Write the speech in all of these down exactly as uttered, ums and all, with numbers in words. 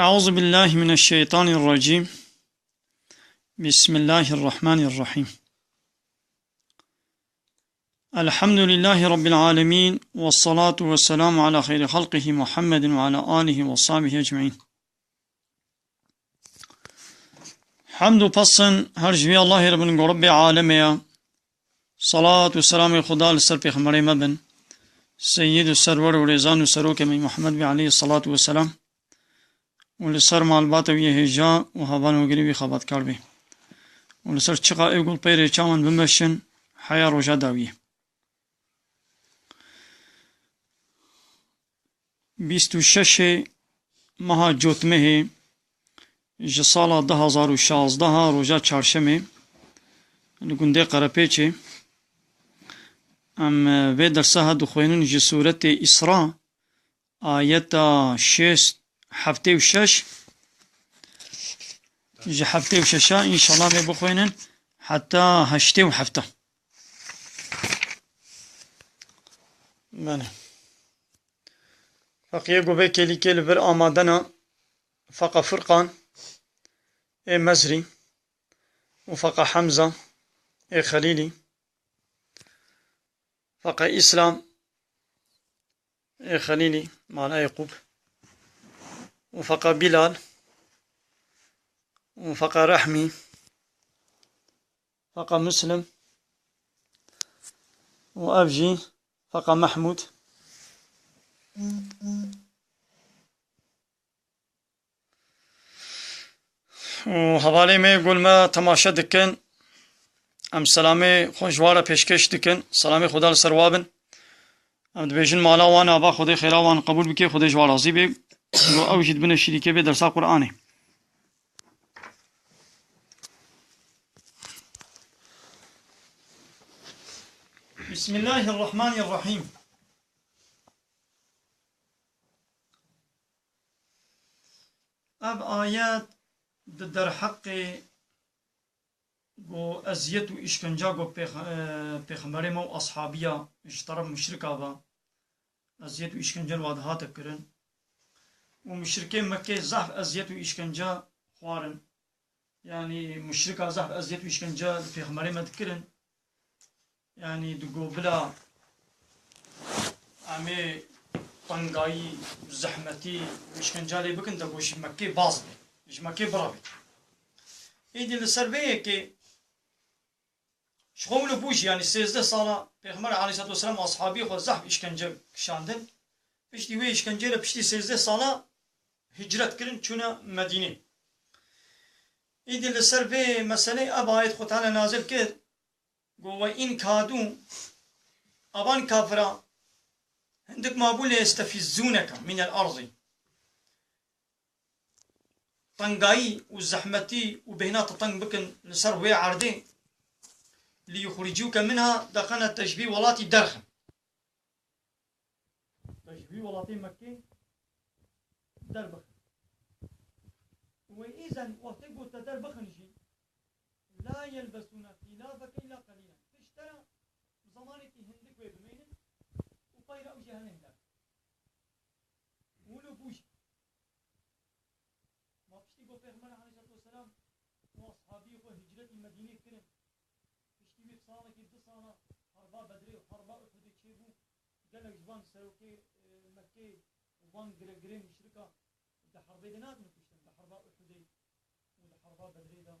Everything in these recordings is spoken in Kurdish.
أعوذ بالله من الشيطان الرجيم. بسم الله الرحمن الرحيم. الحمد لله رب العالمين، والصلاة والسلام على خير خلقه محمد وعلى آله وصحبه أجمعين. Hemd û pesn her ji vî Allahê re bin ku Rebbê alemê ye. Salat û selamê Xuda li ser pêxemberê me bin. Seyyid û serwer û rêzan û serokê me Muhammed bî aleyhî salatu ve selam. Û li ser malbata wî yê hêja û hevalên wî girî wî xebatkar bê. Û li ser çiqa ê gulpeyê rêça wan bimeşin heya roja dawiyê. Bîst û şeşê meha Cotmehê ji sala du hazar û şazdeh roja çarşemê li gundê Qerepêçê. Em, e, vê dersa ha dixwînin ji sûretê Îsra, ayeta şêst, heftê û şeş, ji heftê û şeşa înşallah vê bixwînin heta heştê û hefta. Belê. Feqiyê ku vê kêlîkê li vir amade ne, Feqa Furqan, ê Mezrî, û Feqa Hemza, ê Xelîlî, Feqa Îslam, ê Xelîlî, mala Yaqûb, û Feqa Bilal, û Feqa Rehmî, Feqa Muslim, û ev jî Feqa Mehmûd. Û hevalê me gul me temaşe dikin. Em selamê xwe ji wan re pêşkêş dikin. Selamê Xuda li ser wa bin. Em dibêjin mala wan ava Xwedê xêra wan qebûl bike, Xwedê ji wan razî be. Û ew jî dibine şirîkê bê dersa Qur'anê. Bismillahirrahmanirrahim. Ev ayet di derheqê ku eziyet û îşkenca ku pêx-, e, pêxemberê me û ashabiya ji teref muşrika ve eziyet û îşkence li wa dihate kirin. Û muşrikê Mekkê zehf eziyet û îşkence xwarin. Yanî muşrika zehf eziyet û îşkence li pêxemberê me dikirin. Yanî digo bila em ê tengayî, zehmetî û îşkence lê bikin, de got ji Mekkê baz be, ji Mekkê birevê. Êdî li ser vê yekê ji xwe wilo bû jî, yanî sêzdeh sala Pêxember aleyhissalatu vesselam û ashabî xwe zehf îşkence kişandin. Piştî wê îşkencê re piştî sêzdeh sala hicret kirin, çûne Medînê. Êdî li ser vê meselê ev ayet Xwe Teala nazil kir, got, "Ve in kadu", evan kafira hindik mabû, "liyestefizzûneke minel ardî", tengayî û zehmetî û bêhna te teng bikin li ser wê erdê, "liyuxricûke minha", dexene te ji vî welatî derxin. Te ji vî welatê Mekkê derbixin. Û wê îzen wextê got te derbixin jî, "la yelbesûne xîlafeke îlla qelîlen." Pişt te re zemanekî hindik wê bimênin û pey re ew jî herin derxin. Wilo bû jî. Ma piştî ku Pêxember aleyhissalatu vesselam û ashabî xwe hicretî Medînê kirin, piştî wî salekî du sala harba Bedrê û harba Uhudê çêbû, gelek ji van serokê, e, Mekkê û van giregirê muşrika di herbê de nehatine kuştin, di herba Uhudê û di herba Bedrê de.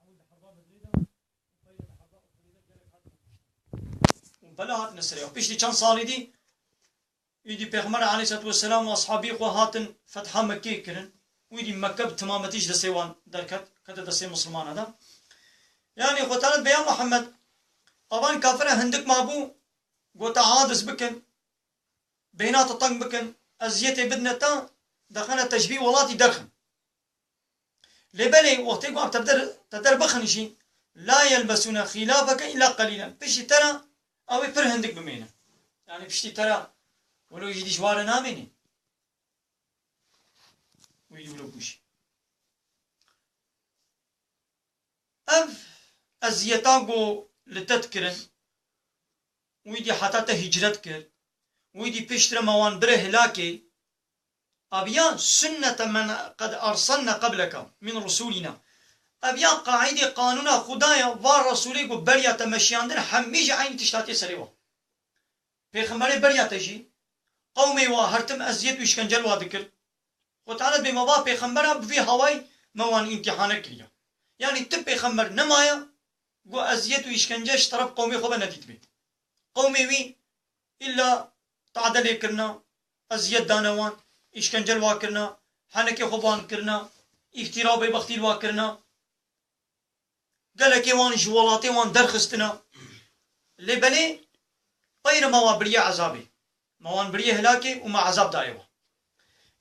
Ewil di herba Bedrê de û peyre di herba Uhudê de gelek hatine kuştin. Û bela hatine serê. Piştî çend salî dî, Îdî Pêxember aleyhissalatu vesselam û ashabî xwe hatin fetha Mekkê kirin. Û îdî Mekke bi timametî ji destê wan derket, kete destê misilmana de. Yanî Xwe Teala dibe, ya Muhammed, avan kafira hindik mabû, gote, "Aciz bikin, bêhna te teng bikin, eziyetê bidine te, dexene te ji vî welatî derxin." Lê belê wextê ku em te der, te der bixin jî, "la yelbesûne xîlafeke îlla qelîlen." Piştî te re ew ê pir hindik bimêne. Yanî piştî te re wilo jî dî ji wa re namêne. Wî dî wilo bû jî. Ev eziyeta ku li te dikirin, wî dî heta te hicret kir, wî dî pişt re me wan bire hilakê, Ev ya sünnete men qed erselne qebleke min rusulina. Ev ya qaîdê qanûna Xuda ya, va Resûlê ku beriya te meşiyandin, hemî jî eynî tişt hatiye serê wa. Pêxemberê beriya te jî, qewmê wa her tim eziyet û îşkence li wa dikir. Xwe Teala dibê me va pêxembera bi vî hawayî me wan îmtîhane kiriye. Yanî ti pêxember nemaye, ku eziyet û îşkence ji teref qewmê xwe ve nedîtibê. Qewmê wî îlla tade lê kirina, eziyet dane wan, îşkence li wa kirina, henekê xwe bi wan kirina, îftîra û bêbextî li wa kirina. Gelekê wan ji welatê wan derxistina. Lê belê peyre me wa biriye ezabê. Me wan biriye hilakê û me ezab daye wa.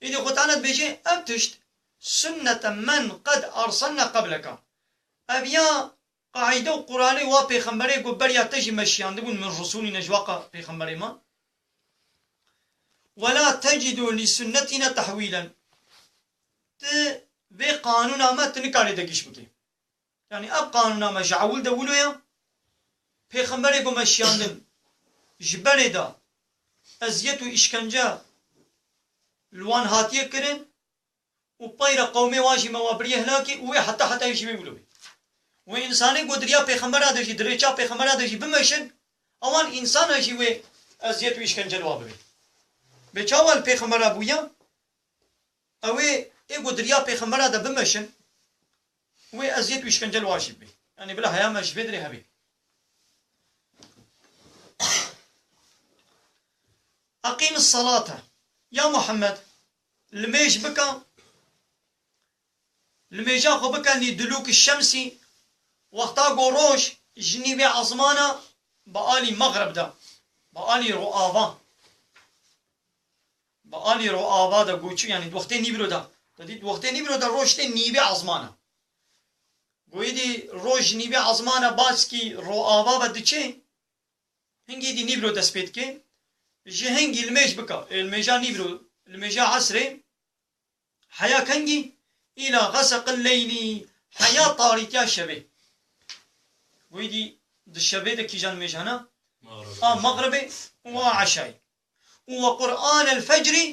Îdî Xwe Teala dibêje, ev tişt sünnete men qed arsalna qebleka. Ev ya qaîde û quralê wa pêxemberê ku beriya te jî meşiyandibûn min rusulîne ji wa qa-, pêxemberê me. Ve la tecidu li sunnetina tehwîlen. Tu vê qanûna me tu nikarê degiş bikî. Yanî ev qanûna me ji ewil de wilo ye. Pêxemberê ku me şiyandin ji berê de eziyet û îşkence li wan hatiye kirin û peyre qewmê wan jî me wa biriye hilakê û wê heta hetayê jî wê wilo bê. Wê însanê ku di riya pêxembera de jî, di rêça pêxembera de jî bimeşin, ewan însana jî wê eziyet û îşkence li wa bibe. Bê çawa li pêxembera bûye? Ew ê, ê ku di riya pêxembera de bimeşin, wê eziyet û îşkence li wa jî bibê. Yanî bila heya me ji vê dirê hebê. Eqîmis salate. Ya Muhammed, limêj bike, limêja xwe bike lî dulûki şemsî, wexta ku roj ji nîvê ezmana bi alî mexrib de, bi alî roava. Bi alî roava de goçû, yanî di wextê nîvro de. Te dît, di wextê nîvro de roj tê nîvê ezmana. Goyî dî roj ji nîvê ezmana baskî roava ve diçe, hingî dî nîvro dest pê dike. Ji hingî limêj bike. Ê, limêja nîvro, limêja esrê, heya kengî, îla xeseqil leylî, heya tarîtiya şevê. Goyî dî di şevê de kîjan limêj hene? Mexrib. A mexribê û a eşayê. Û ve Qur'an el fecrî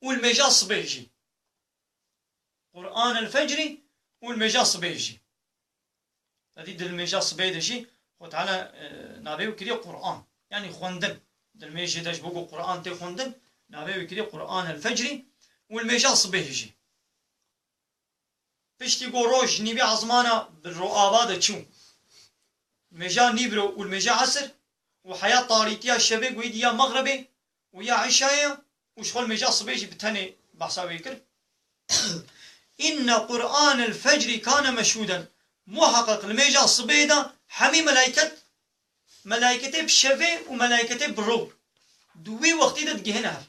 û limêja sibê jî. Qur'an el fecrî û limêja sibê jî. Te dî di limêja sibê de jî Xwe Teala, e, navê wî kiriye Qur'an. Yanî xwendin. Di limêjê de ji bo ku Qur'an tê xwendin, navê wî kiriye Qur'an el fecrî û limêja sibê jî. Piştî ku roj ji nîvê ezmana bi roava de çû, limêja nîvro û limêja esir û heya tarîtiya şevê goyî dî ya mexribê û ya eşayê û ji xwe limêja sibê jî bi tenê behsa wê kir. Înne Qur'anel fecrî kane meşhûden. Muheqeq limêja sibê de hemî melayket, melayeketê bi şevê û melayeketê bi ro di wî wextî de digihine hev.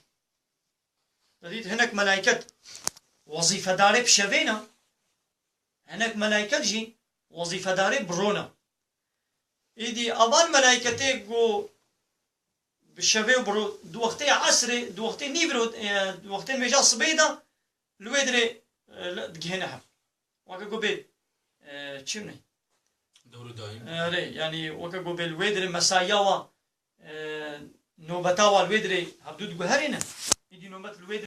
Te dît hinek melayket wezîfedarê bi şevê ne, hinek melayket jî wezîfedarê bi ro ne. Îdî avan melayeketê ku bi şevê û bi ro, di wextê esrê, di wextê nîvro, e, di wextê mêja sibê de li wê dirê, e, li, digihêne hev. Weke ku bê, e, çi ne? Dewr û daîm. E, rê, yanî weke ku bê li wê dirê mesaiya wa, e, nobeta wa li wê dirê hevdû diguherîne. Îdî nobet li wê dirê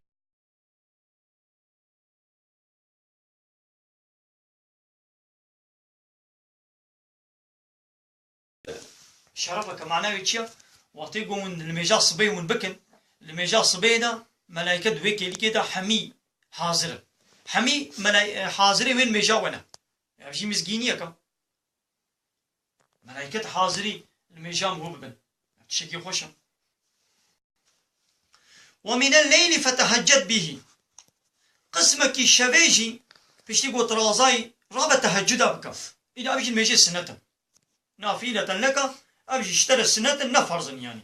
Şerefeke mana wê çi ye? Wextê ku hûn limêja sibê hûn bikin, limêja sibê de melayke di wê kêlîkê de hemî hazir in. Hemî melay-, e, hazirê wê limêja we ne. Ev jî mizgîniyek e. Melayket hazirî limêja min hû bibin. Tiştekî xweş e. Ve minel leyli fetehecced bihi. Qismekî şevê jî piştî ku tu razayî rabe teheccûda bike. Îdî ev jî limêjê sinnet e. Nafîleten leke, ev jî ji te re sinnet in, ne ferz in yanî.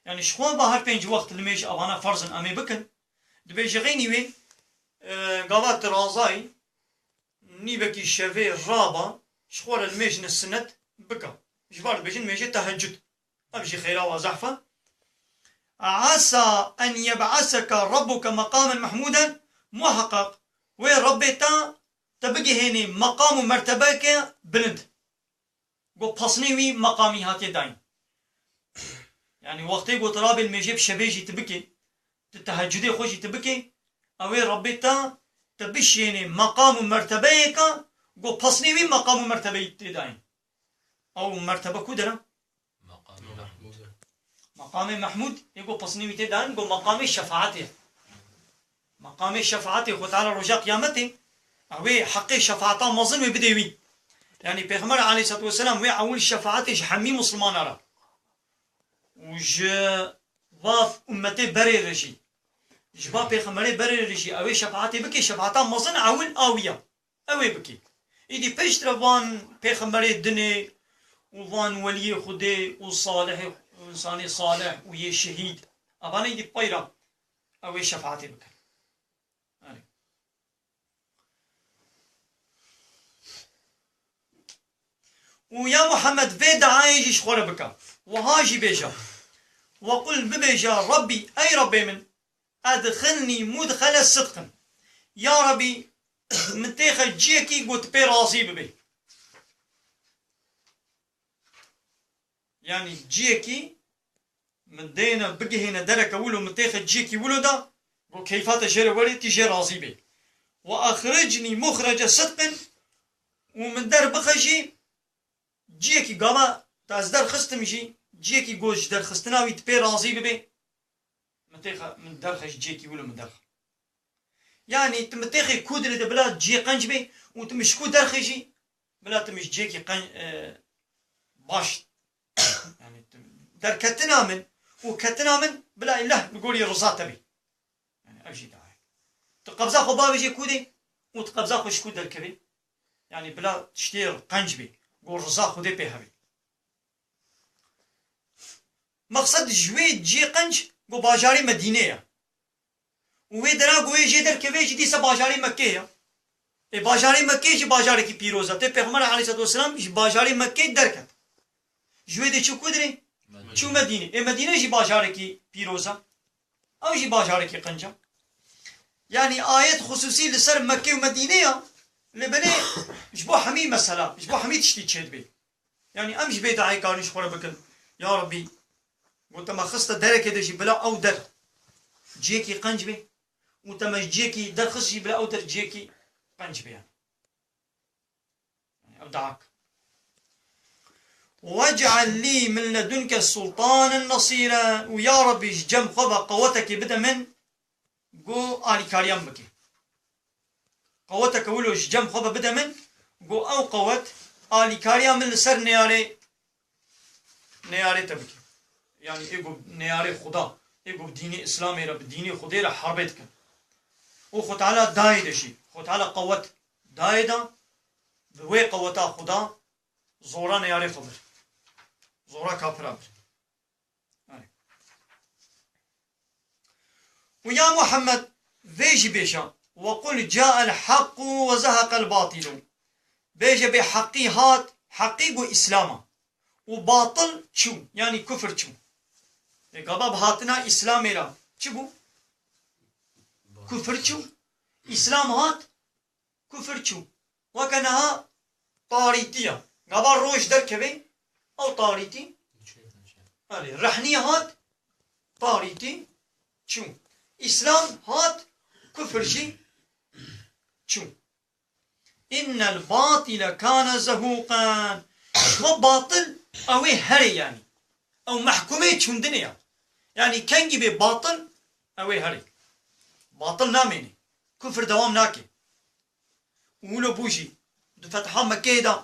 Yanî ji xwe ve her pênc wext limêj evana ferz in em ê bikin. Dibêje xeynî wê, e, gava tu razayî, nîvekî şevê raba, ji xwe re limêj ne sinnet bike. Ji ber dibêjin limêjê teheccud. Ev jî xêra wa zehf e. Asa en yeb'aseke rabbuke meqamen mehmûden, muheqeq wê Rebbê te te bigihênê meqam û mertebeke bilind. Ku pesnê wî meqamî hatiye dayîn. Yanî wextê ku tu rabê limêjê bi şevê jî tu bikê, tu tehecudê xwe jî tu bikê, ew ê Rebbê te, te bişênê meqam û mertebeyêka, go pesnê wî meqam û mertebeyî tê dayîn. Ew mertebe ku dere? Meqamê Mehmûd. Meqamê Mehmûd, ê go pesnê wî tê dayîn, go meqamê şefaetê. Meqamê şefaetê Xwe Teala roja qiyametê, ew ê heqê şefaeta mezin wê bidê wî. Yanî Pêxember aleyhisselatu vesselam wê ewil şefaetê ji hemî misilmana re û ji va ummetê berê re jî, ji va pêxemberê berê re jî ew ê şefaetê bike, şefaeta mezin ewil a wî ya. Ew ê bike. Îdî piştre van pêxemberê dinê û van weliyê Xwedê û salihê, insanê salih û yê şehîd, evanê îdî peyra ew ê şefaetê bikin. Erê. Û ya Muhammed vê deayê jî ji xwe re bike. Wiha jî bêje. Wequl, bibêje, Rabbî, ey Rabbê min, edxilnî mudxele sidqin. Ya Rabbî, min têxe ciyekî ku tu pê razî bibê. Yanî ciyekî min dêne bigihêne dereke wilo, min têxe ciyekî wilo de, ku keyfa te jê re werê, tî jê razî bê. Ve exricnî muxrece sidqin, û min derbixe jî ciyekî gava te ez derxistim jî, ciyekî ku ji derxistina wî tu pê razî bibê, min têxe, min derxe ji ciyekî wilo min derxe. Yanî tu min têxê ku dirê de bila ciyê qenc bê û tu min ji ku derxê jî, bila tu min ji ciyekî qen-, e, baş, yanî tu derketina min û ketina min bila îllah li gorî riza te bê. Yanî ev jî dua ye. Tu qebza xwe bavêjê ku dê û tu qebza xwe ji ku derkevê. Yanî bila tiştê qenc bê, ku riza Xwedê pê hebe. Mexsed ji wê ciyê qenc ku bajarê Medînê ye. Û wê dera ku wê jê derkeve jî dîsa bajarê Mekkê ye. Ê bajarê Mekkê jî bajarekî pîroz e. Tê Pêxember aleyhisselatu vesselam ji bajarê Mekkê derket. Ji wê de çû ku dirê? Çû Medînê. Ê Medîne jî bajarekî pîroz e. Ew jî bajarekî qenc e. Yanî ayet xusûsî li ser Mekkê û Medînê ye. Lê belê ji bo hemî mesela, ji bo hemî tiştî çêdibê. Yanî em ji vê dayê karin ji xwe re bikin. Ya Rabbî, got te me xiste derekê de jî bila ew der ciyekî qenc bê û te me ji ciyekî derxist jî bila ew der ciyekî qenc bê. Yanî ev dua ke. Wec'al lî min ledunke sultanen nesîra. Û ya Rabbî ji cem xwe ve qewetekê bide min, ku alîkariya min bike. Qeweteke wilo ji cem xwe ve bide min, ku ew qewet alîkariya min li ser neyarê, neyarê te bike. Yanî ê ku neyarê Xuda, ê ku bi dînê Îslamê re, bi dînê Xwedê re herbê dikin. Û Xwe Teala dayê de jî, Xwe Teala qewet dayê de, bi wê qeweta Xuda zora neyarê xwe bir. Zora kafira bir. Erê. Û ya Muhammed, vê jî bêje, "Ve qul ca'el haqqu ve zehaqel batilu." Bêje bê heqî hat, heqî ku Îslam e. Û batil çû, yanî kufir çû. Ê gava bi hatina Îslamê re çi bû? Kufir çû. Îslam hat, kufir çû. Weke niha tarîtî ye. Gava roj derkeve, ew tarîtî. Erê, rehnî hat, tarîtî çû. Îslam hat, kufir jî çû. Innel batile kane zehûqen. Xwe batil, ew ê herê yanî. Ew mehkumê çûndinê ya. Yanî kengî bê batil, ew ê herê. Batil namêne. Kufir dewam nake. Û wilo bû jî, di fetha Mekkeyê de,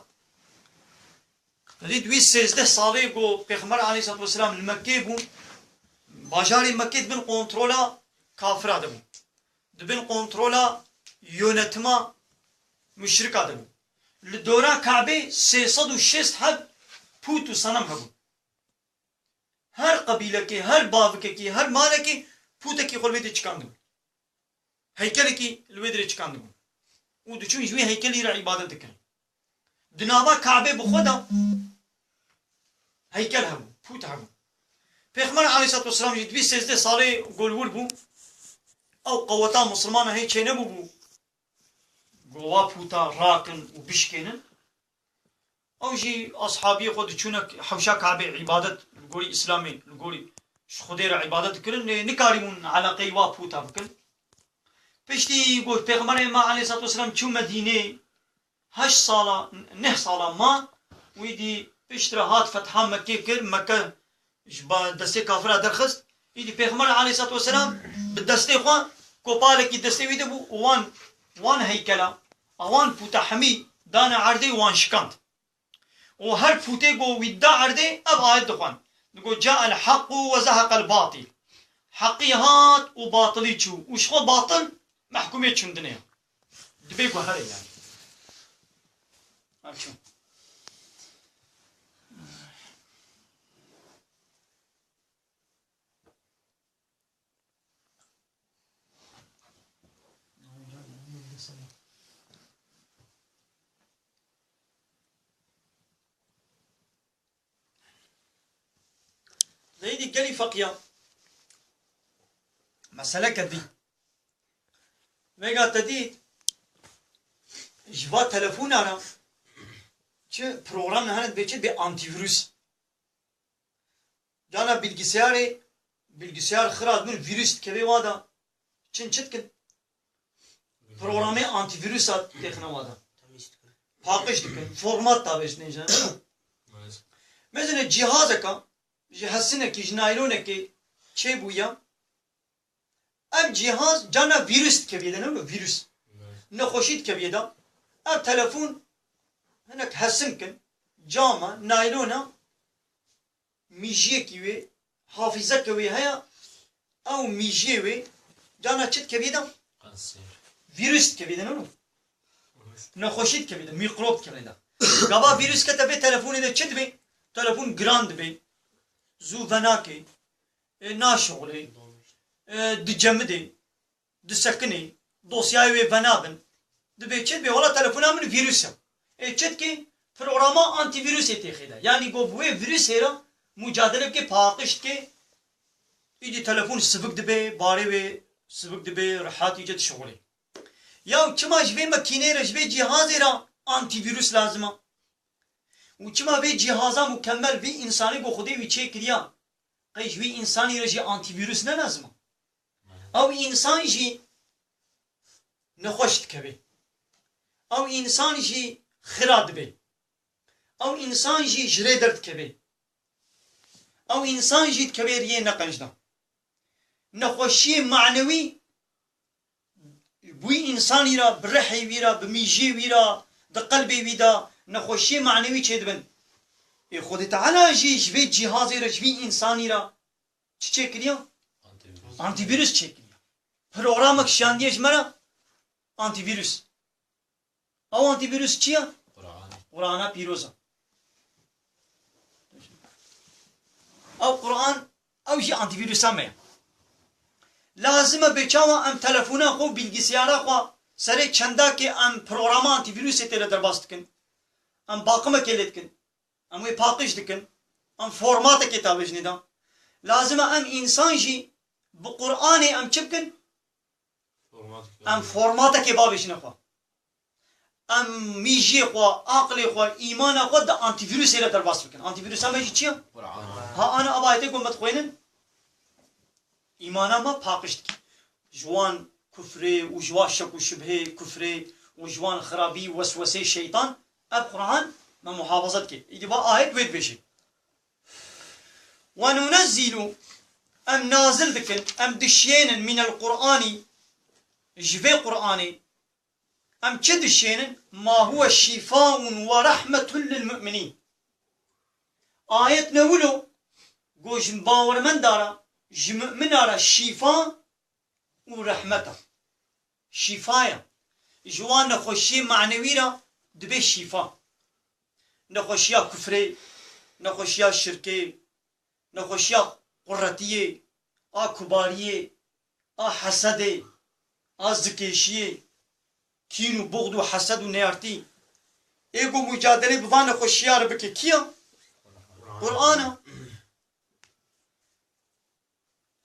qedî di wî sêzdeh salê ku Pêxember aleyhisselatu vesselam li Mekkeyê bû, bajarê Mekkê di bin kontrola kafira de bû. Di bin kontrola yönetima muşrika de bû. Li dora Kabê sê sed û şêst heb pût û senem hebûn. Her qebîlekê, her bavikekî, her malekî pûtekî xwe li wê dê çikandibû. Heykelekî li wê dirê çikandibû. Û diçûn ji wî heykelî re îbadet dikirin. Di nava Kabê bi xwe de heykel hebû, pût hebû. Pêxember aleyhisselatu vesselam jî di vî sêzdeh salê golwir bû. Ew qeweta misilmana hê çênebûbû. Gova pûta rakin û bişkênin. Ew jî ashabiyê xwe diçûne hewşa Kabê îbadet li gorî Îslamê, li gorî ji Xwedê re îbadet dikirin, ê, nikarîbûn eleqeyê wa pûta bikin. Piştî ku Pêxemberê me aleyhissalatu vesselam çû Medînê, heşt sala, neh sala ma, wî dî piştre hat fetha Mekkê kir, Mekke ji ba destê kafira derxist. Îdî Pêxember aleyhissalatu vesselam bi destê xwe kopalekî destê wî de bû û wan, wan heykela, a wan pûta hemî dane erdê û wan şikand. Û her pûtê ku wî da erdê ev ayet dixwend. Digot, "Ca el haqu ve zehaqel batîl." Heqî hat û batilî çû. Û ji xwe batil mehkûmê çundinê ye. Dibê ku here yani. Ev çû. Zeydî gelî feqiya. Meseleke dî. Vêga te dît, ji va telefona re çi program hene dibê çi dibê antîvîrus. Cana bilgisayarê, bilgisayar xira dibin vîrus dikeve wa da. Çin çi dikin? Programê antîvîrusa têxine wa da. Paqij dikin, format da vêjinê jî. Mezine cîhazeka ji hesinekî, ji naylonekê çêbûya. Ev cîhaz cana vîrus dikevî de, ne vîrus. Nexweşî dikevî de. Ev telefon hinek hesin kin, cama, naylona, mîjiyekî wê, hafîzeke wê heye, ew mîjiyê wê, cana çi dikevî de? Kanser. Vîrus dikevî de, ne? Nexweşî dikevî de, mîkrop dikevî de. Gava vîrus kete vê telefonê de çi dibê? Telefon giran dibê, zû venakê, e, naşixulê, e, dicemidê, disekinê, dosyayê wê venabin. Dibê çi dibê? Wela telefona min vîrus e. Ê çi dikê? Programa antîvîrusê têxê de. Yanî go bi wê vîrusê re mucadele bike, paqij dike. Îdî telefon sivik dibe, barê wê sivik dibe, rehat îce dişixulê. Ya çima ji vê makînê re, ji vê cîhazê re antîvîrus lazim e? Û çima vê cîhaza mukemmel vî însanê ku Xwedê wî çêkiriya, qey ji wî însanî re jî antîvîrus ne lazim e? Ew însan jî nexweş dikeve. Ew însan jî xira dibe. Ew însan jî ji rê derdikeve. Ew însan jî dikeve riyê neqenc de. Nexweşiyê manewî bi wî însanî re, bi rihê wî re, bi mîjiyê wî re, di qelbê wî de nexweşiyê manewî çêdibin. Ê Xwedê Teala jî ji vê cîhazê re, ji vî însanî re çi çêkiriye? Antîvîrus. Antîvîrus çêkiriye. Programek şiyandiye ji me re antîvîrus. Ew antîvîrus çi ye? Qur'an. Qur'ana pîroz e. Ew Qur'an, ew jî antîvîrusa me ye. Lazim e bê çawa em telefona xwe û bilgisayara xwe serê çendakê em programa antîvîrusê tê de derbas dikin. Em baqimekê lê dikin. Em wê paqij dikin. Em formatekê tavêjinê de. Lazim e em însan jî bi Qur'anê em çi bikin? Em formatekê bavêjine xwe. Em mîjiyê xwe, aqilê xwe, îmana xwe di antîvîrusê re derbas bikin. Antîvîrusa me jî çi ye? Qur'an. Ha, ana ev ayetê ku me dixwênin, îmana me paqij dike. Ji wan kufrê û ji wan şek û şibhê kufrê û ji wan xirabî weswesê şeytan, ev Qur'an me muhafaza dike. Îdî va ayet wê dibêje. "Ve nunezzilu", em nazil dikin, em dişiyênin, "minel Qur'anî", ji vê Qur'anê, em çi dişiyênin? "Ma huwe şîfaun ve rahmetun lil mu'minîn." Ayet ne wilo, go ji bawermenda re, ji mu'mina re şîfa û rehmet e. Şîfa ye. Ji wan nexweşiyê manewî re dibe şîfa. Nexweşiya kufrê, nexweşiya şirkê, nexweşiya quretiyê, a kubariyê, a hesedê, a zikêşiyê, kîn û buxd û hesed û neyartî. Ê ku mucadelê bi van nexweşiya re bike kî ye? Qur'an e.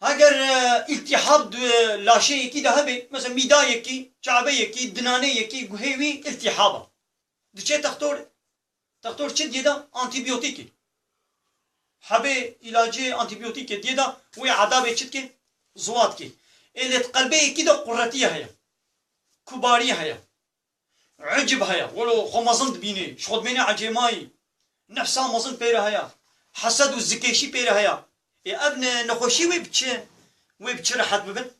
Heger, e, îltîhab di laşê yekî de hebe, mesela mîda yekî, çabe yekî, dinanê yekî, guhê wî îltîhab e. Diçe textor, textor çi diyê de? Antîbiyotîkê. hebê îlacê antîbiyotîkê diyê de wê edabê çi dike? Ziwa dike. Ê lê di qelbê yekî de quretiye heye. Kubarî heye. Ucb heye. Wilo xwe mezin dibînê. Ji xwe dimêne ecêmayî. Nefsa mezin pê re heye. Hesed û zikêşî pê re heye. Ê ev ne-, nexweşî wê bi çi, wê bi çi rehet bibin?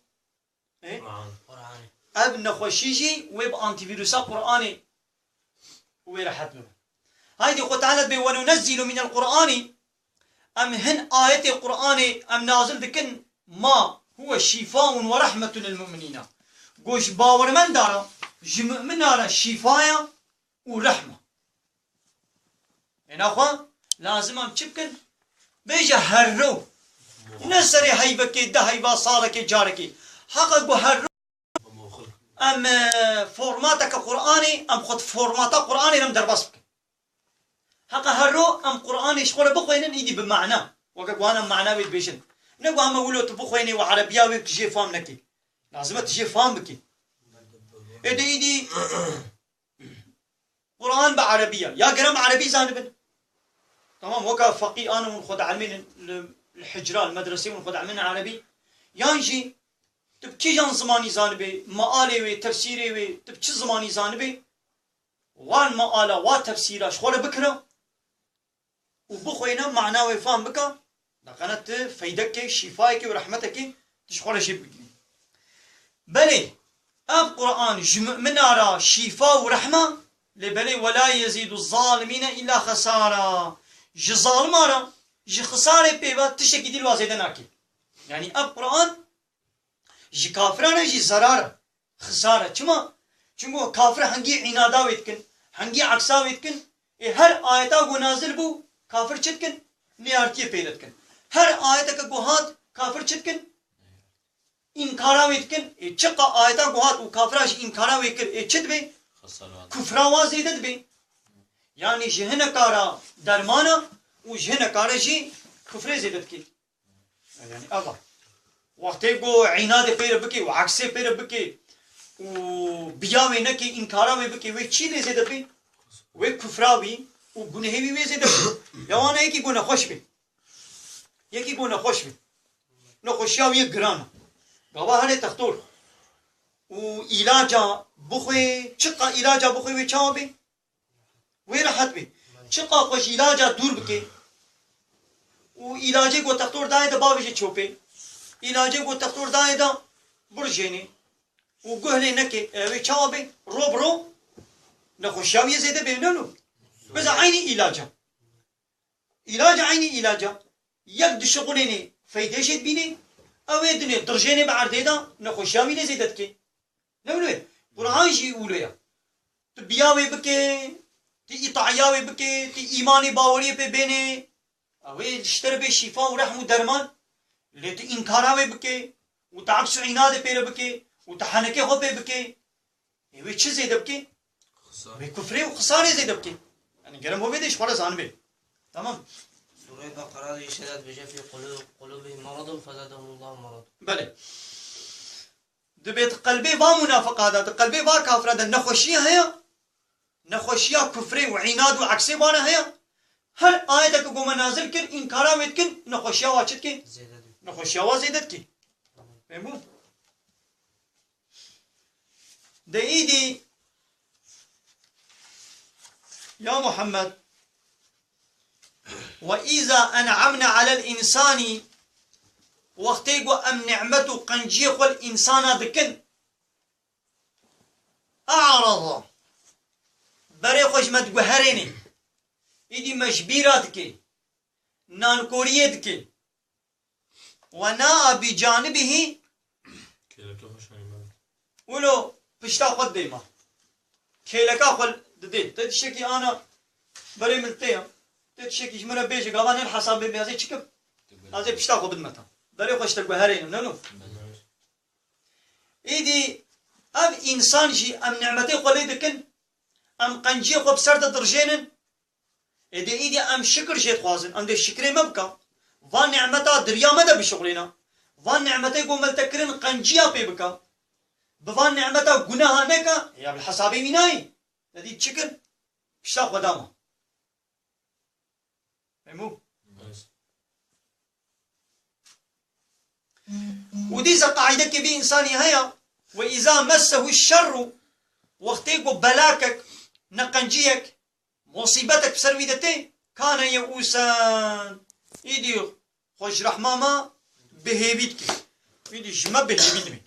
Ê? Quran. Quranê. Ev nexweşî jî wê bi antîvîrusa Quranê wê rehet bibe. Haydî Xwe Teala dibê, "Ve nunezzilu minel Qur'anî", em hin ayetê Quranê em nazil dikin, "ma huwe şîfaun ve rehmetun lil mu'minîna". Go ji bawermenda re, ji mu'mina re şîfaya û rehma. Ê naxwe lazim em çi bikin? Bêje herro. Ne serê heyvekê, de heyva, salekê, carekê. Heqa ku herro em, e, formateke Qur'anê, em xwe formata Qur'anê re em derbas bikin. Heqa herro em Qur'anê ji xwe re bixwînin, îdî bi mana. Weke ku em mana wê dibêjin. Ne ku heme wilo tu bixwînî û erebiya wê tu jê fam nekî. Lazim e tu jê fam bikî. Ê de îdî Quran bi erebî ye. Ya gerem erebî zanibin. Tamam, weka feqî ana hûn xwe dielmînin li, li hicra, li medresê hûn xwe dielmînin erebî. Yan jî tu bi kîjan zimanî zanibê, mealê wê, tefsîrê wê, tu bi çi zimanî zanibê, wan meala, wa tefsîra ji xwe re bikira. Û bixweyne mana wê fam bika, deqene tu feydekê, şîfayekê û rehmetekê tu ji xwe re jê bigirî. Belê, ev Quran ji mumina re şîfa û rehma, lê belê, "Ve la yezîdu zalimîne îlla xesara." Ji zalima re, ji xisarê pê ve tiştekî dî li wa zêde nake. Yanî ev Quran ji kafiran re jî zerar e, xisar e. Çima? Çimku kafir hengî înada wê dikin, hengî eksa wê dikin. Ê her ayeta ku nazil bû, kafir çi dikin? Niyartiyê pê dikin. Her ayeteke ku hat, kafir çi dikin? Înkara wê dikin. Ê çiqa ayeta ku hat û kafira jî înkara wê kir, ê çi dibe? Xesar wan. Kufra wa zêde dibe. Yanî ji hineka re derman e û ji hineka re jî kufrê zêde dike. Yanî ev e. Wextê ku înadê pê re bikê û eksê pê re bikê û biya wê nekê, înkara wê bikê, wê çî lê zêde bê? Wê kufra wî û gunehê wî wê zêde bê. Ya wana yekî ku nexweş bê. Yekî ku nexweş bê. Nexweşiya wî yek giran e. Gava here textor. Û îlaca bixwê, çiqa îlaca bixwê wê çawa bê? Wê rehet bê. Çiqa xwe ji îlaca dûr bike û îlacê ku textor dayê de bavêje çopê. Îlacê ku textor dayê de birjênê û guh lê neke. E, wê çawa bê? Ro bi ro nexweşiya wî yê zêde bê, ne lo? Bize eynî îlaca. Îlaca eynî îlaca. Yek dişixulênê feydê jê dibînê, ew ê dinê dirjênê bi erdê de nexweşiya wî lê zêde dike. Ne wilo ye? Quran jî wilo ye. Tu biya wê bike, tu îtaya wê bike, tu îmanê baweriyê pê bênê. Ew ê ji te re bê şîfa û rehm û derman. Lê tu înkara wê bike û tu aks û înadê pê re bike û tu henekê xwe pê bike. Ê wê çi zêde bike? Xisar. Wê kufrê û xisarê zêde bike. Yanî gerem ho vê de ji xwe re zanibê. Tamam. Sûreyê Beqera de îşare dibêje, "Fî qulû-, qulûbihim meradun fezadehumullahu merada." Belê. Dibê di qelbê va munafiqa de, di qelbê va kafira de nexweşî heye, nexweşiya kufrê û înad û eksê wana heye. Her ayeteke ku me nazil kir, înkara wê dikin, nexweşiya wa çi dike? Zêde dike. Nexweşiya wa zêde dike. Fehmû? De îdî, ya Muhammed, "Ve îza en'amne alel însani", wextê ku em nîmet û qenciyê xwe li însana dikin, "e'rada", berê xwe ji me diguherênê, îdî me ji bîra dike, nankoriyê dike. "Ve na'a bi canibihî", kêleka xwe şanî me. Wilo pişta xwe didê me. Kêleka xwe didê. Te tiştekî ana berê min tê ya. Te tiştekî ji min re bêje, gava ne li hesabê bê, ez ê çi kim? Ez ê pişta xwe bidime te. Berê xwe ji te guherênim, ne no? Îdî ev însan jî em nîmetê xwe lê dikin, em qenciyê xwe bi ser de dirjênin. Ê dê îdî em şikir jê dixwazin, em dê şikrê me bika. Van nîmeta diriya me de bişuxulîne. Van nîmetê ku me li te kirin qenciya pê bika. Bi van nîmeta guneha neke, ya bi hesabê wî nayê. Te dî çi kir? Pişta xwe da me. Fehmû? Baş. Û dîsa qaîdekê vî însanî heye, "Ve îza messehu şerru", wextê ku belakek, neqenciyek, musîbetek bi ser wî de tê, "kane yeûsen", îdî xwe ji rehma me bêhêvî dike. Îdî ji me bêhêvî dibe.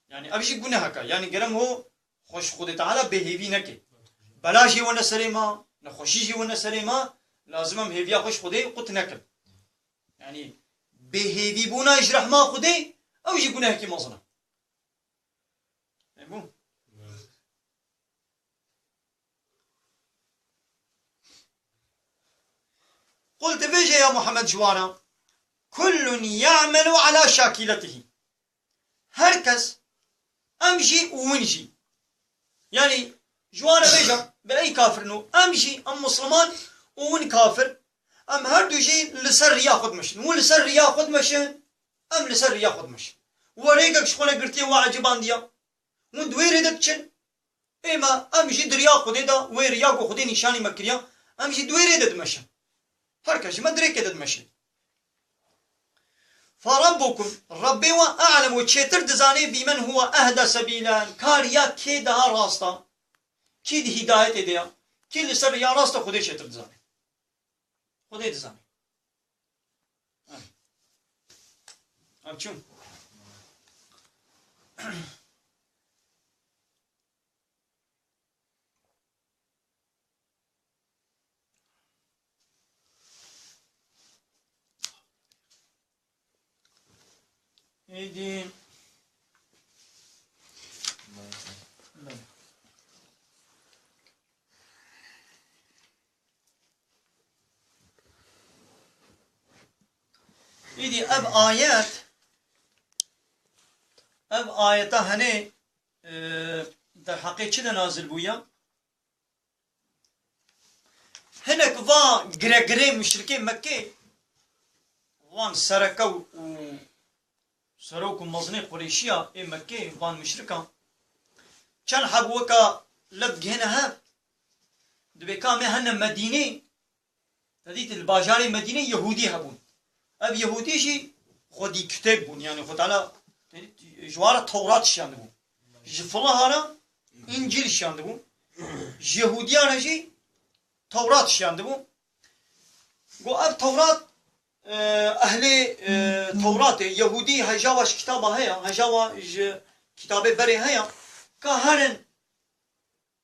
Yanî ev jî gunehek e. Yanî gerem ho xwe ji Xwedê Teala bêhêvî neke. Bela jî wene serê me, nexweşî jî wene serê me, lazim em hêviya xwe ji Xwedê qut nekin. Yanî bêhêvîbûna ji rehma Xwedê, ew jî gunehekî mezin e. Hebû? Qul, divêje ya Muhammed ji wan re, "Kullun ya'melu ala şakîletihî." Her kes, em jî û win jî. Yanî ji wan re bêje, "Bi ey kafirno, em jî, em misliman û win kafir, em her du jî li ser riya xwe dimeşin. Win li ser riya xwe dimeşin, em li ser riya xwe dimeşin. We rêkek ji xwe re girtiye, we ecibandiya. Hûn di wê rê de diçin. Êma em jî di riya Xwedê de, wê riya ku Xwedê nîşanî me kiriya, em jî di wê rê de dimeşin. Her kes ji me di rêkê de dimeşe." "Ferabbukum", Rebbê we, "a'lemu", çêtir dizanê, "bîmen huwe ehda sebîlen", ka riya kê daha rast e, kî di hîdayetê de ya, kî li ser riya rast e, Xwedê çêtir dizanê. Xwedê dizanê. Em çûn. Êdî. Belê. Îdî ev ayet, ev ayeta henê, e, derheqê çi de nazil bûye? Hinek va giregirê muşrikê Mekkê, van sereke û, û serok û mezinê Qurêşiya ê Mekkê, van muşrikan, çend heb weka lev gihêne hev, dibê ka me hene Medînê, te dît li bajarê Medînê Yehûdî hebûn. Ev Yehûdî jî xwedî kitêb bûn, yanî Xwedê Teala ji wan re Tewrat şiyandibû. Ji Fulaha re Încîl şiyandibû. Ji Yehûdiyan re jî Tewrat şiyandibû. Got, ev Tewrat, e, ehlê, e, Tewratê, Yehûdî hejawa ji kitaba heye, hejawa ji kitabê berê heye, ka herin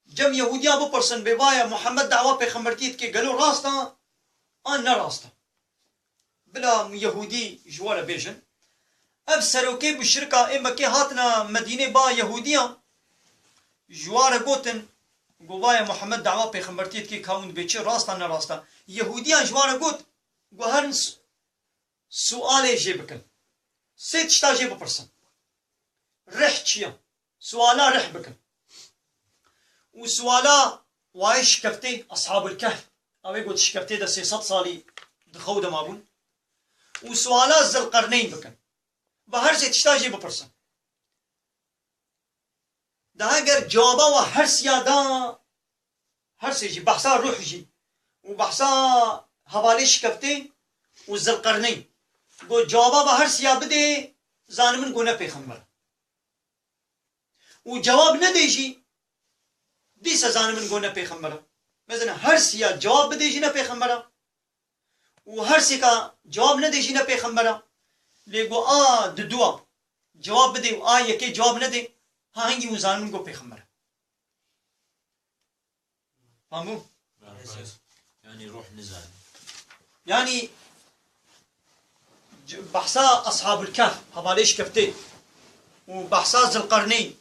cem Yehûdiya bipirsin, bê vaye Muhammed dawa pêxembertiyê dike, gelo rast e an ne rast e? Bila Yehûdî ji we re bêjin. Ev serokê muşrika ê Mekkê hatine Medînê ba Yehûdiyan, ji wan re gotin, got, vaye Muhammed dawa pêxembertiyê dike, ka hûn dibê çi, rast e ne rast e? Yehûdiyan ji wan re got, got, herin s-, sualê jê bikin. Sê tişta jê bipirsin. Rih çi ye? Suala rih bikin. Û suala wayê şikeftê, Eshabul Kehf. Ew ê got şikeftê de sê sed salî di xew de mabûn. Û suala Zilqerneyn bikin. Ve her sê tişta jê bipirsin. Daha ger cewaba we her siya da, her sê jî, behsa ruh jî û behsa hevalê şikeftê û Zilqerneyn. Got, cewaba ve her siya bidê, zanin min got ne pêxember. Û cewab nedê jî, dîse zanin min got ne pêxember e. Mezin e, her siya cewab bidê jî ne pêxember e. Û her sêka cewab nedê jî ne pêxember e. Lê got a diduwa cewab bidê û a yekê cewab nedê, ha hingî hûn zanin min got pêxember e. Fam bû? Yanî ruh nizane. Yanî c-, behsa Eshabul Kehf, hevalê şikeftê û behsa Zilqerneyn,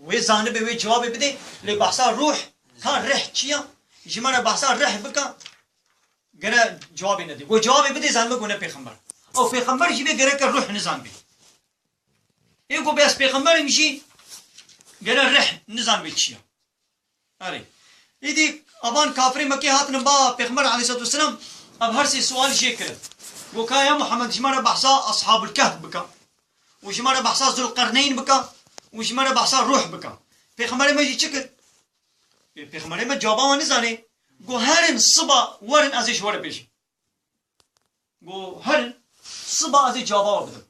wê zanibe, wê cewabê bidê, lê behsa ruh, ka rih çi ya? Ji me re behsa rih bike, gere cewabê nedê. Got cewabê bidê, zanime got ne pêxember. Ew pêxember jî bê gereke ruh nizanibê. Ê got bê ez pêxember im jî gere rih nizanibê çi ya. Erê. Îdî avan kafirê Mekkê hatine ba Pêxember aleyhisselatu vesselam, ev her sê sual jê kirin. Got ka ya Muhammed, ji me re behsa Ashabul Kehf bike. Û ji me re behsa Zulqerneyn bike. Û ji me re behsa ruh bike. Pêxemberê me jî çi kir? Ê, Pêxemberê me cewaba wan nizanê. Got herin siba werin ez ê ji we re bêjim. Got herin siba ez ê cewaba we bidim.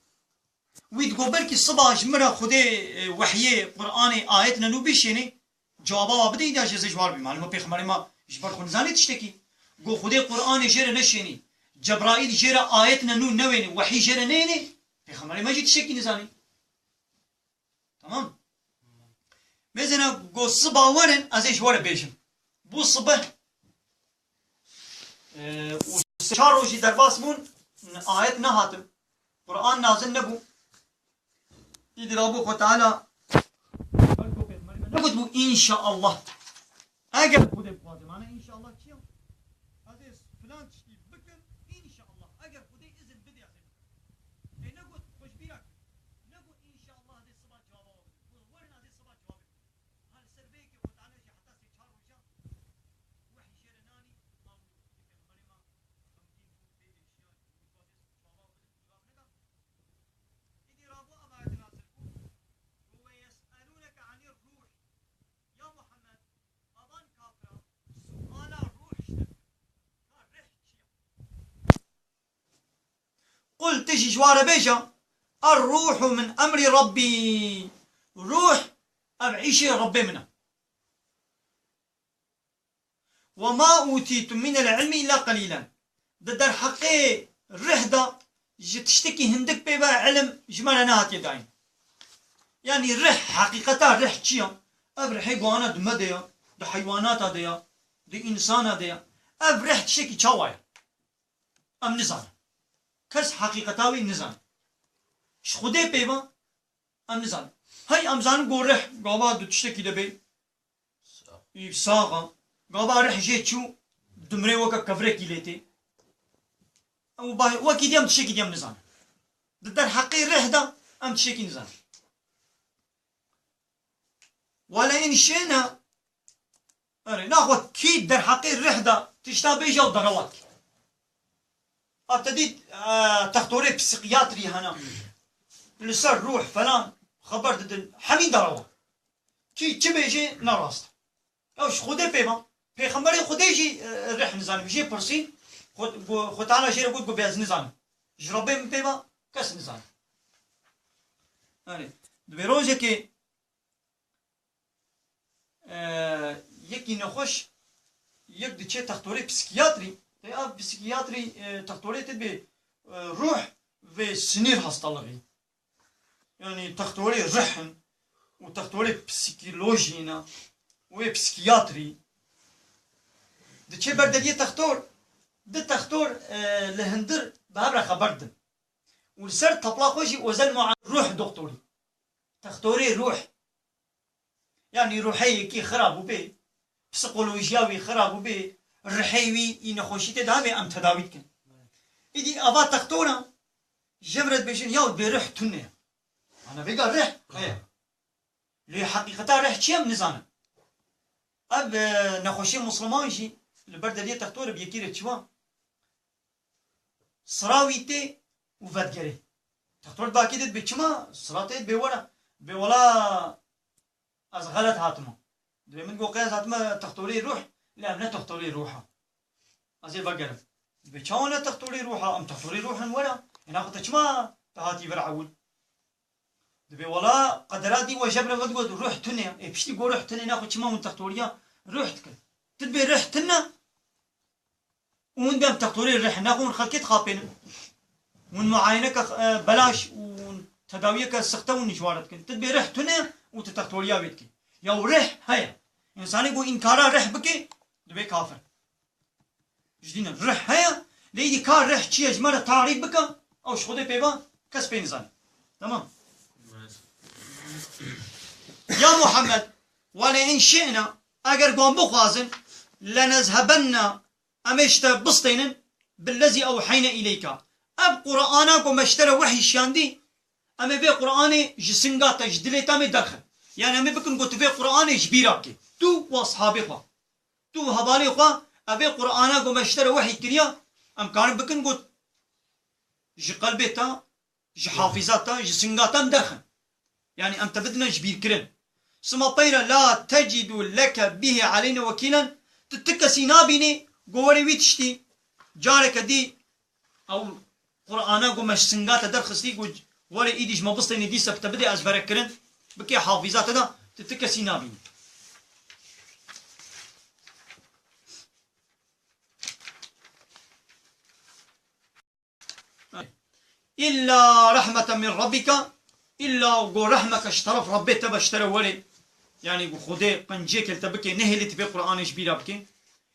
Wî digot, belkî siba ji min re Xwedê, e, wehyê, Qur'anê, ayetine nû bişênê, cewaba wa bidê, îda jê zê ji war bî. Malum e, pêxemberê me ji ber xwe nizanê tiştekî. Got, Xwedê Qur'anê jê re neşênî, Cebraîl jê re ayetine nû newênê, wehî jê re neyênê, pêxemberê me jî tiştekî nizanê. Tamam. Mesela go siba werin, ez ê ji we re bêjim. Bû sibeh, e, û sê çar rojî derbas bûn, ayet nehatin. Quran nazil nebû. Îdî Rabû Xwe Teala, belko pêxemberê me negotibû, "Înşaallah." Eger Xwedê bixwaze, mane înşaallah çi ye? Ez ê filan tiştî bikim, înşaallah. Eger Xwedê izin bidê, ez ê bikim. Ê negot, xwe ji bîra kir. Negot, înşaallah, ez ê siba cewaba we bidim. Got, werin, ez ê siba cewabê we bidim. Ha, li ser vê yekê Xwe Teala jî heta sê çar rojan wehî jê re nanî, ma got, Xwedê pêxemberê me xemgîn bû, vê êşiya, got, ez ê cewaba we bidim, cewab neda. Îdî Rabû ev ayetê nazil bû. Got, "Ve yes'elûneke anir ruh." Ya Muhammed, evan kafiran suala ruh ji te dikin. Ka rih çi ye? Qul, tu jî ji wa re bêje, "Er-ruhu min emrî Rabbî." Ruh, ev îşê Rabbê min e. "Ve ma utîtum minel ilmi illa qelîlen." Di derheqê rih de ji tiştekî hindik pê ve ilim ji me re nehatiye dayîn. Yanî rih, heqîqeta rih çi ye? Ev rihê guhana di me de ye, di heywanata de ye, di însana de ye. Ev rih tiştekî çawa ye? Em nizanin. Kes heqîqeta wî nizane. Ji Xwedê pê ve em nizanin. Hey, em zanin ku rih gava di tiştekî de bê, î sax e. Gava rih jê çû, dimrê weke kevrekî lê tê. Ew ba-, wekî dî em tiştekî dî em nizanin. Di derheqê rih de em tiştekî nizanin. Wele in şêne, erê, naxwe kî derheqê rih de tişta bêje û derewa dike. A te dît, e, textorê psîkiyatrî hene. Li ser ruh falan xeber didin. Hemî derewa. Kî çi bêje ne rast e. Ew ji Xwedê pê ve. Pêxemberê Xwedê jî, e, rih nizanî. Jê pirsî, Xwe-, gu-, Xwe Teala jê re got, got, "Ez nizanim." Ji Rebbê min pê ve kes nizane. Erê, divê rojekê, e, yekî nexweş, yek diçe textorê psîkiyatrî. Tê ev psîkiyatrî, e, textorê te bê, e, ruh ve sinir hastalığı. Yanî textorê rih in û textorê psîkolojî ne û yê psîkiyatrî. Diçe ber deriyê textor, di textor, e, li hindir bi hev re xeber didin. Û li ser tapla xwe jî özel mua-, ruh doktorî. Textorê ruh. Yanî ruhê yekî xira bûbe, psikolojiya wî xira bûbe, rihê wî î nexweşî tê de hebe em tedawî dikin. Îdî ava textora ji vir re dibêjin, "Ya bê rih tune ye." Ana vêga rih heye. Lê heqîqeta rih çi ye em nizanin. Ev, e, nexweşê Musliman jî li ber deriyê textorê bi yekî re çiwa? Sira wî tê û vedigerê. Textor dakê de dibê çima? Sira tê dibê were. Dibê wela ez xelet hatime. Dibê min got qey ez hatime textorê ruh, lê ev ne textorê ruh e. Ez ê vegerim. Dibê çawa ne textorê ruh e? Em textorê ruh in were. Ê naxwe te çima te hatî vir ewil? Dibê wela qedera dî we jebra ve digot ruh tune. Ê piştî got ruh tune, naxwe çima hûn textoriya ruh dikin? Tu dibê rih tune? Û hûn dem textorê rih naxwe hûn xelkê dixapênin. Hûn muayeneke, e, belaş û hûn tedawiyeke sixte hûn ji wan re dikin. Tu dibê rih tune û tu textoriya wê dikî. Ya rih heye. Însanê ku înkara rih bike, dibê kafir. Ji dîn e. Rih heye, lê îdî ka rih çi ye ji me re tarîf bike, ew ji Xwedê pê ve kes pê nizane. Tamam. Ya Muhammed, wele in şi'na, eger wan bixwazin, lenezhebenna, em ê ji te bistênin, billezî ewheyne îleyka. Ev Qur'ana ku me ji te re wehî şiyandî, em ê vê Qur'anê ji singa te, ji dilê te em ê derxin. Yani em ê bikin ku tu vê Qur'anê ji bîra bikî. Tu û ashabê xwe. Tu û hevalê xwe, ev ê Qur'ana ku me ji te re wehî kiriya, em karin bikin ku ji qelbê te, ji hafîza te, ji singa te em derxin. Yani em te bidine ji bîrkirin. Sima peyre la tecidu leke bihi aleyne wekîlen, tu ti kesî nabînî ku werê wî tiştî, careke dî ew Qur'ana ku me ji singa te derxistî, ku Were îdî ji me bistênî dîsa bi te bidê ezberekirin, bikê hafîza te de, tu ti kesî nabînî. Îlla rehmeten min rabbika, îlla go rehmeke ji teref Rebbê te be ji te re were. Yanî go Xwedê qenciyeke li te bike, nehêlê tu vê Qur'anê ji bîra bike.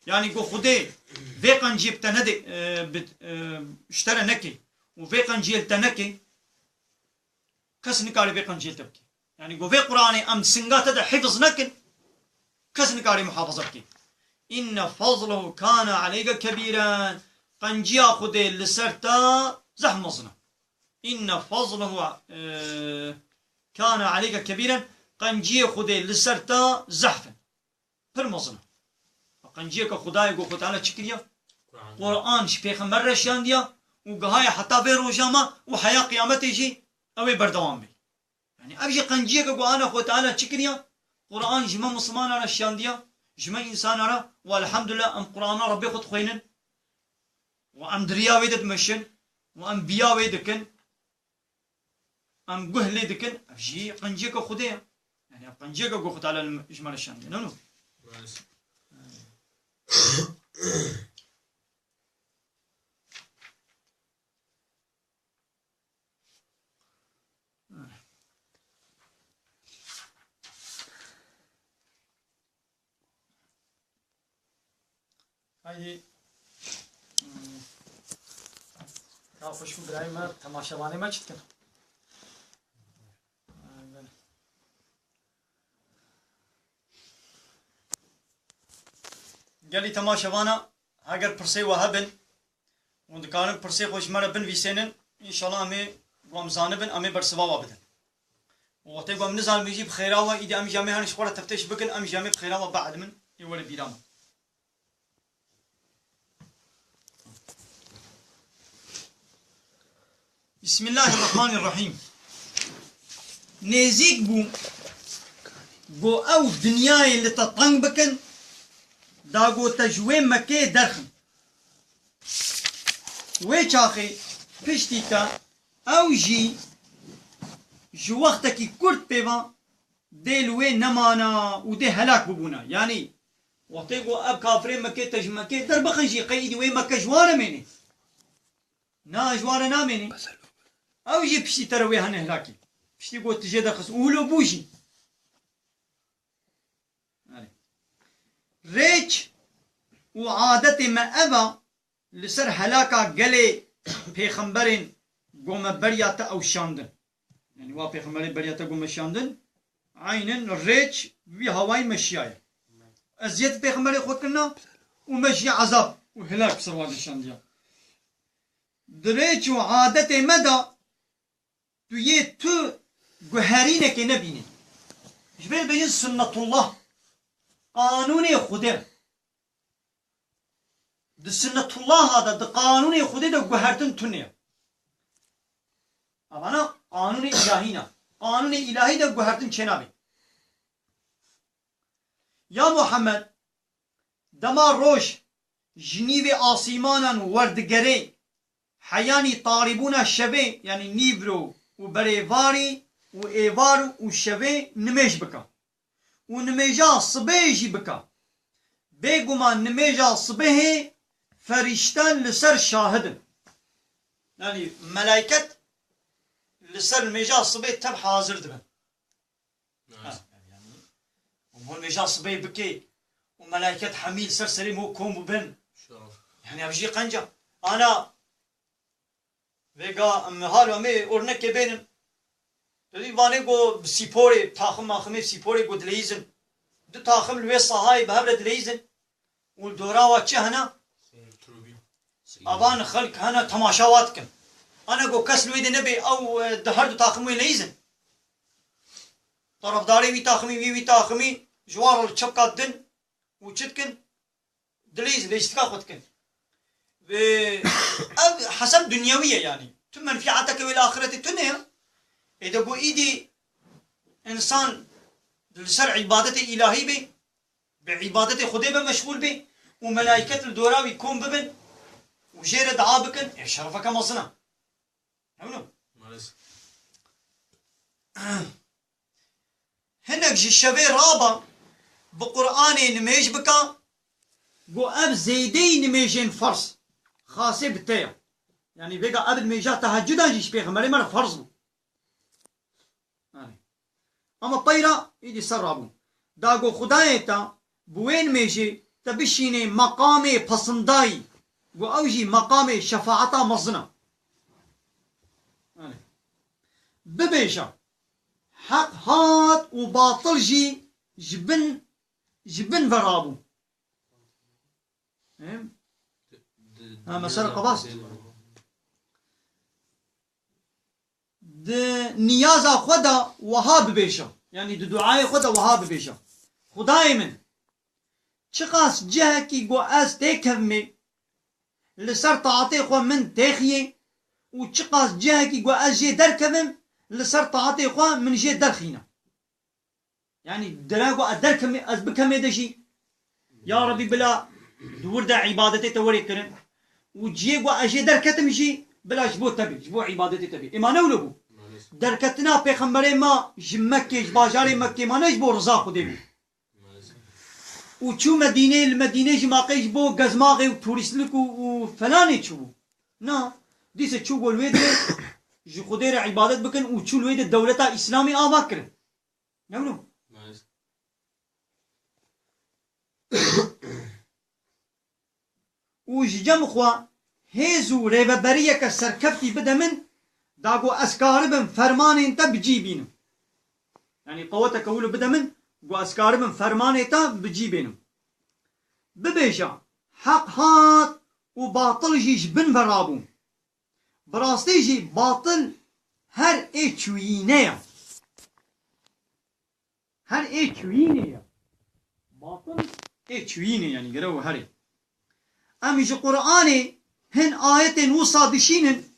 Yanî go Xwedê vê qenciyê bi te nede, e, bi, e, ji te re neke û vê qenciyê li te neke, kes nikare vê qenciyê li te bike. Yanî go vê Qur'anê em singa te de hifz nekin, kes nikare muhafaza bike. Inne fazlehu kana aleyke kebîren. Qenciya Xwedê li ser te zehf mezin e. Inne fazlehu, e, kana aleyke kebîren. Qenciyê Xwedê li ser te zehf in. Pir mezin e. Qenciyeke Xwedayê ku Xwe Teala çi kiriye? Qur'an. Qur'an ji pêxember re şiyandiye û gihaye heta vê roja me û heya qiyametê jî ew ê berdewam be. Yanî ev jî qenciyeke ku ana Xwe Teala çi kiriye? Qur'an ji me Mislimana re şiyandiye, ji me însana re û elhamdulillah em Qur'ana Rebbê xwe dixwînin û em di riya wê de dimeşin û em biya wê dikin. Em guh lê dikin, ev jî qenciyeke Xwedê ye. Yanî ev qenciyeke ku Xwe Teala li, ji me re şandiye, ne no? Haydi. Hmm. Ya xweşik û birayê me, temaşevanê me çi dikin? Gelî temaşevana, heger pirsê we hebin, hûn dikarin pirsê xwe ji me re binivîsênin, înşallah em ê ku em zanibin, em ê bersiva we bidin. Û wextê ku em nizanibin jî bi xêra we, îdî em jî em ê hin ji xwe re teftêş bikin, em jî em ê bi xêra we bielimin, ê were bîra me. Bismillahirrahmanirrahîm. Nêzîk bû, got ew dinyayê li te teng bikin, da got te ji wê Mekkeyê derxin. Wê çaxê piştî te ew jî ji wextekî kurt pê ve dê li wê nemana û dê helak bibûna. Yanî, wextê ku ev kafirê Mekkê te ji Mekkê derbixin jî, qey îdî wê Mekke ji wan re mênê? Na, ji wan re namênê. Ew jî piştî te re wê hene helakî. Piştî ku tu jê derxist û wilo bû jî. Erê. Rêç û adetê me ev a, li ser helaka gelê pêxemberên ku me beriya te ew şandin. Yanî wa pêxemberê beriya te ku me şandin, eynin rêç wî hawayî me şiyaye. Eziyet pêxemberê xwe kirina û me jî ezab û helak ser wan de şandiya. Di rêç û adetê me de tu yê tu guherînekê nebînî. Ji vê dibêjin sunnetullah. Qanûnê Xwedê. Di sunnetullaha de, di qanûnê Xwedê de guhertin tune ye. Evana qanûnê îlahî ne. Qanûnê îlahî de guhertin çênabe. Ya Muhammed, dema roj ji nîvê asîmanan werdigerê, heyanî tarîbûna şevê, yanî nîvro û berêvarî û êvar û şevê nimêj bike. Û nimêja sibê jî bike. Bêguman nimêja sibehê ferîşte li ser şahid in. Yanî melayket li ser nimêja sibê tev hazir dibin. Ha, yanî, û hûn vêja sibê bikê û melaiket hemî li ser serê me kom bibin. Yanî ev jî qenc e. Ana vêga em halo em ê ornekê bênin. Dibî vanê ku bi sîporê, taxim maximê sîporê ku dileyîzin. Du taxim li wê sahayê bi hev re dileyîzin. Û li dora wa çi hene? Avan xelk hene temaşa wa dikin. Ana ku kes li wê de nebe, ew, e, di her du taxim wê leyîzin. Tarafdarê wî taximî, wî, wî taximî ji wan re li çepka din û çi dikin? Dileyîzin, leyîstika xwe dikin. Ve ev hesab dinyewî ye yanî. Tu menfîateke wê li axiretê tune ye. Ê de ku îdî însan li ser îbadetê îlahî bê, bi îbadetê Xwedê be meşxûl bê û melaiket li dora wî kom bibin û jê re dua bikin, ev şerefeke mezin e. Hewno? Maalesef. Hinek ji şevê raba bi Qur'anê nimêj bika, got ev zêdeyî nimêjên ferz, xasê bi te ye. Yanî vêga ev nimêja tehecudan jî ji Pêxemberê me re ferz bû. Yanî. Ama peyra îdî ser rabûn. Da got Xudayê te bi wê nimêjê te bişînê meqamê pesindayî. Got ew jî meqamê şefaeta mezin e. Yanî. Bibêje, Heq hat û batil jî ji bin, ji bin ve rabû. Em? Ha, mesela qebast. Di niyaza xwe de wiha bibêje. Yanî di duayê xwe de wiha bibêje. Xudayê min, çiqas cihekî ku ez têkevimê, li ser taetê xwe min têxiyê û çiqas cihekî ku ez jê derkevim, li ser taetê xwe min jê derxîne. Yanî dire ku ez derkevimê, ez bikevimê de jî, ya Rebî bila di wir de îbadetê te werê kirin û cihê ku ez jê derketim jî bila ji bo te bê, ji bo îbadetê te bê. Ê ma ne wilo bû? Derketina Pêxemberê me ji Mekkê, ji bajarê Mekkê ma ne ji bo riza Xwedê bû? Û çû Medînê, li Medînê jî maqê ji bo gezmaxê û turîstlik û, û felanê çûbû. Na, dîse çû got li wê de ji Xwedê re îbadet bikin û çû li wê de dewleta Îslamê ava kirin. Ne wilo? Û ji cem xwe hêz û rêveberiyeke serkeftî bide min, da ku ez karibim fermanên te bi cî bînim. Yanî qeweteke wilo bide min, ku ez karibim fermanê te bi cî bînim. Bibêje, Heq hat û batil jî ji bin ve rabû. Bi rastî jî batil her ê çûyîne ye. Her ê çûyînê ye. Batil ê çûyînê, yanî gere û herê. Em ji Qur'anê hin ayetên wisa dişînin,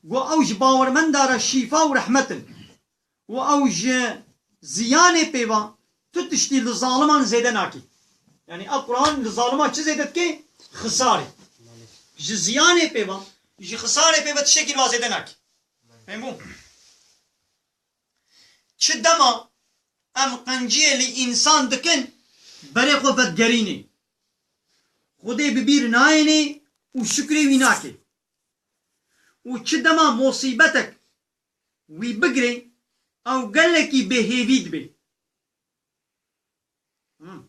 ku ew ji bawermenda re şîfa û rehmet in. Û ew ji ziyanê pê ve tu tiştî li zaliman zêde nakî. Yanî ev Qur'an li zaliman çi zêde dike? Xisarê. Ji ziyanê pê ve, ji xisarê pê ve tiştekî li va zêde nakî. Fêm bû? Çi dema em qenciyê li însan dikin, berê xwe vedigerînê. Xwedê bi bîr nayênê û şukrê wî nakê. Û çi dema mosîbetek wî bigirê, ew gelekî bêhêvî dibê. Hmm.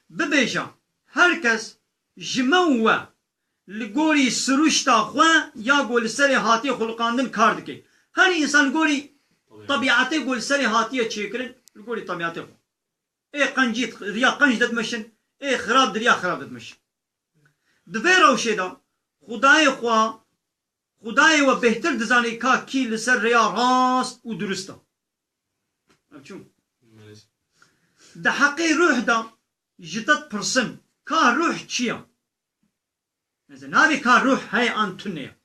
Bibêje, her kes ji me û we li gorî siruşta xwe ya ku li serê hatiye xuliqandin kar dike. Her însan li gorî tebîetê ku li serê hatiye çêkirin, li gorî tebîetê xwe. Ê qencî di riya qenc de dimeşin, ê xirab di riya xirab de dimeşin. Di vê rewşê de Xwedayê xwe Xwedayê we bêhtir dizanî ka kî li ser rêya rast û durist e. Ev çû. Di heqê ruh de ji te dipirsim, ka ruh çi ye? Mesela navê ka ruh heye an tune ye.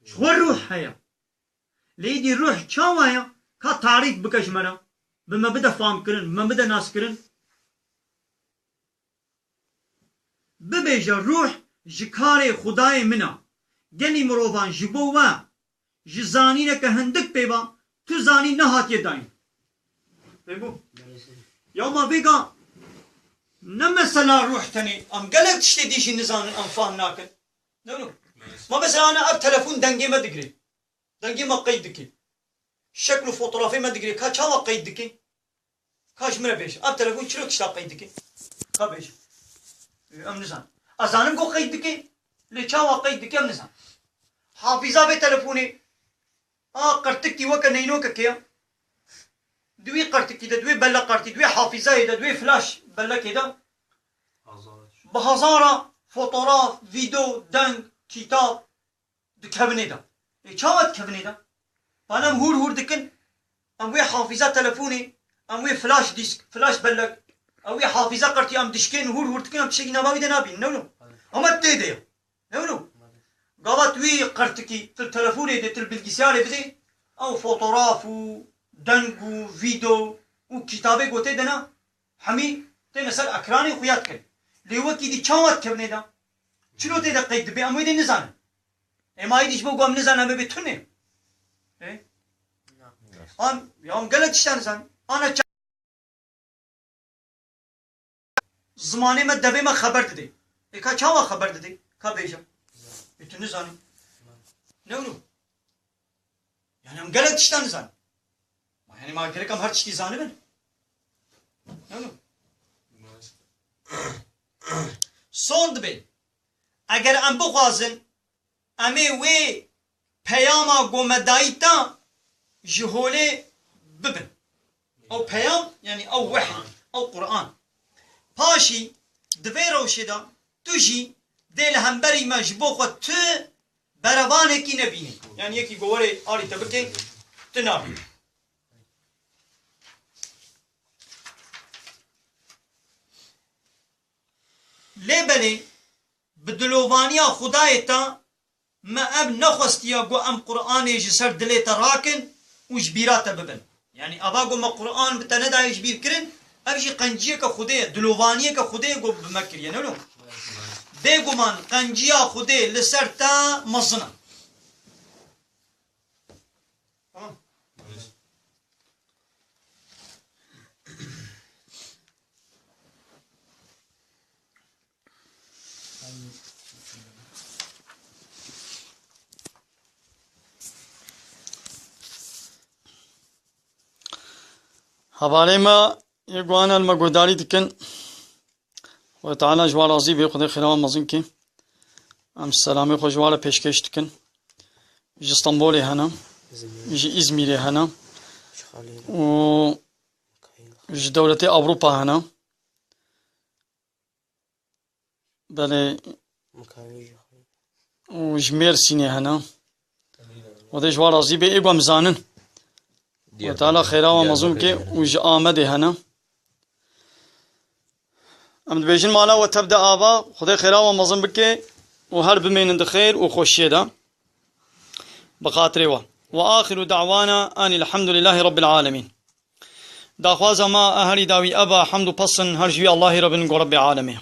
Ji xwe ruh heye. Lê îdî ruh çawa ye? Ka tarîf bike ji me re. Bi me bide famkirin, bi me bide naskirin. Bibêje, ruh ji karê Xwedayê min e. Gelî mirovan ji bo we, ji zanîneke hindik pê ve, tu zanîn nehatiye dayîn. Fêm bû? Ya ma vêga ne mesela ruh tenê, em gelek tiştê dî jî nizanin, em fahm nakin. Ne wilo? Ma mesela ana ev telefon dengê me digirê. Dengê me qeyd dike. Şekl û fotografê me digire. Ka çawa qeyd dike? Ka ji min re bêje. Ev telefon çiro tişta qeyd dike? Ka bêje. Em nizan. Ez zanim ku qeyd dike. Lê çawa qeyd dike em nizan. Hafîza vê telefonê. A qirtikî weke neynokekê ya. Di wî qirtikî de, di wê belle qertî, di wê hafîzayê de, di wê flash bellekê de. Bi hezara fotograf, vîdeo, deng, kîtab, di kevinê de. Ê, çawa di kevinê de? Bana em hûr hûr dikin, em wê hafîza telefonê, em wê flash disk, flash bellek, em wê hafîza qertî em dişkên hûr hûr dikin, em tiştekî nava wî de nabînin, ne wilo? Ama tê de ye. Ne wilo? Gava tu wî qertikî, tu li telefonê de, tu li bilgisayarê bidê, ew fotograf û deng û vîdeo û kitabê gotê de ne, hemî têne ser ekranê xuya dikin. Lê wekî dî çawa dikevnê de? Çilo tê de qeyd dibe, em wê dê nizanin. Ê ma êdî ji bo ku em nizanin, em ê bê tunê. Ê? An, ya em gelek tiştan zan. Ana ça-, zimanê me, devê me xeber dide. E ka çawa xeber dide? Ka bêje. E tu nizanî. Ne wilo? Yani em gelek tiştan nizan. Ma yani ma gerek em her tiştî zanibin. Ne wilo? Son dibe. Eger em bixwazin, em ê wê peyama ku me dayî te ji holê bibin. Ew peyam, yani ew wehy, ew Quran. Paşî, di vê rewşê de tu jî dê li hemberî me ji bo xwe tu berevanekî nebînî. Yani yekî ku werê alî te bike, tu nabînî. Lê belê, bi dilovaniya Xwedayê te me ev nexwestiya ku em Qur'anê ji ser dilê te rakin û ji bîra te bibin. Yani ava ku me Qur'an bi te nedaye ji bîr kirin, ev jî qenciyeke Xwedê ye, dilovaniyeke Xwedê ye ku bi me kiriye, ne wilo? Bêguman qenciya Xwedê li ser te mezin e. Tamam. Hevalê me yê guhane li me guhdarî dikin. Xwedê Teala ji wan razî be, Xwedê xêra wan mezin ke. Em selamê xwe ji wan re pêşkêş dikin. Ji Stenbolê hene, ji Îzmîrê hene û ji dewletê Ewropa hene. Belê. Û ji Mêrsînê hene. Xwedê ji wan razî be, ê ku em zanin. Xwedê Teala xêra wan mezin bike û ji Amedê hene. Em dibêjin mala we tev de ava, Xwedê xêra wan mezin bike û her bimênin di xêr û xweşiyê de. Bi xatirê we. Ve axiru da'wana anil hamdulillahî rabbil alemîn. Daxwaza me a herî dawî ev e, hemd û pesn her ji wî Allahî re bin ku Rebbê alemê.